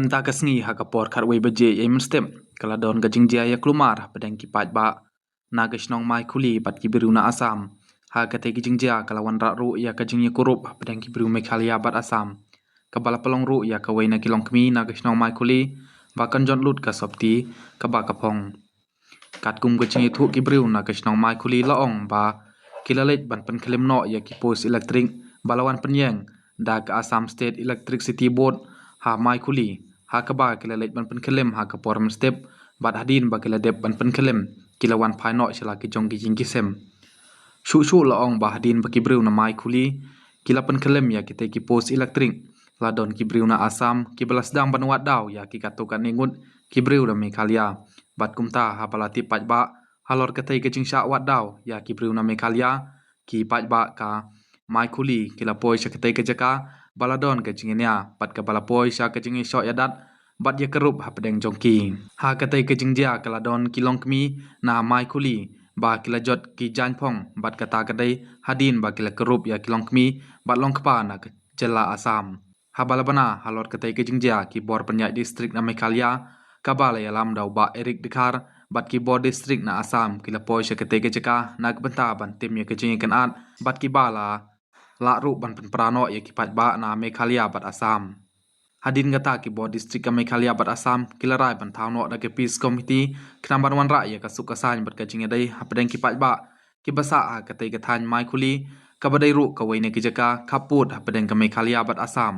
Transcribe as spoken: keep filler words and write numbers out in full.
Da ka sngi ha ka por khatwei baje ïa mynstep, ka la don ka jingjia ïa kulmar hapdeng ki paidbah na ka shnong Maikhuli bad ki briew na Assam. Ha katei ka jingjia ka la wanrah ruh ïa ka jingïakurup hapdeng ki briew Meghalaya bad Assam, kaba la pynlong ruh ïa kawei na ki longkmie na ka shnong Maikhuli ba kan jot lut ka sopti kaba ka phong. Katkum ka jingïathuh ki briew na ka shnong Maikhuli la ong ba ki la leit ban pynkhlem noh ïa ki post elektrik ba la wan pynïeng da ka Assam State Electricity Board ha Maikhuli, ha kaba ki la leit ban pynkhlem ha ka por mynstep, bad hadien ba ki la dep ban pynkhlem, ki la wan phai noh sha la ki jong ki ïing ki sem. Shuh shuh la ong ba hadien ba ki briew na Maikhuli ki la pynkhlem ïa kitei ki post elektrik, la don ki briew na Assam kiba la sdang ban wad daw ïa ki katto katne ngut ki briew na Meghalaya. Bad kumta haba la tip paidbah halor katei ka jingshah wad daw ïa ki briew na Meghalaya, ki paidbah ka Maikhuli ki la poi sha katei ka jaka ba la don ka jingïania bad kaba la poi sha ka jingïashoh ïadat bad ïakurup hapdeng jong ki. Ha katei ka jingjia ka la don ki longkmie na Maikhuli ba ki la jot ki jaiñphong bad kata ka dei hadien ba ki la kurup ïa ki longkmie bad longkpa na ka jylla Assam. Haba la bana halor katei ka jingjia, ki bor pynïaid distrik na Meghalaya, kaba la ïalam da u Bah Eric Dkhar, bad ki bor distrik na Assam ki la poi sha katei ka jaka na ka bynta ban tim ïa ka jingïakynad bad kiba la lah ruh ban pynpra noh ïa ki paidbah na Meghalaya bad Assam. Hadien kata, ki bor distrik ka Meghalaya bad Assam ki la rai ban thaw noh da ka Peace Committee khnang ban wanrah ïa ka suk ka saiñ bad ka jingïadei hapdeng ki paidbah kiba sah ha katei ka thaiñ Maikhuli, kaba dei ruh kawei na ki jaka khappud hapdeng ka Meghalaya bad Assam.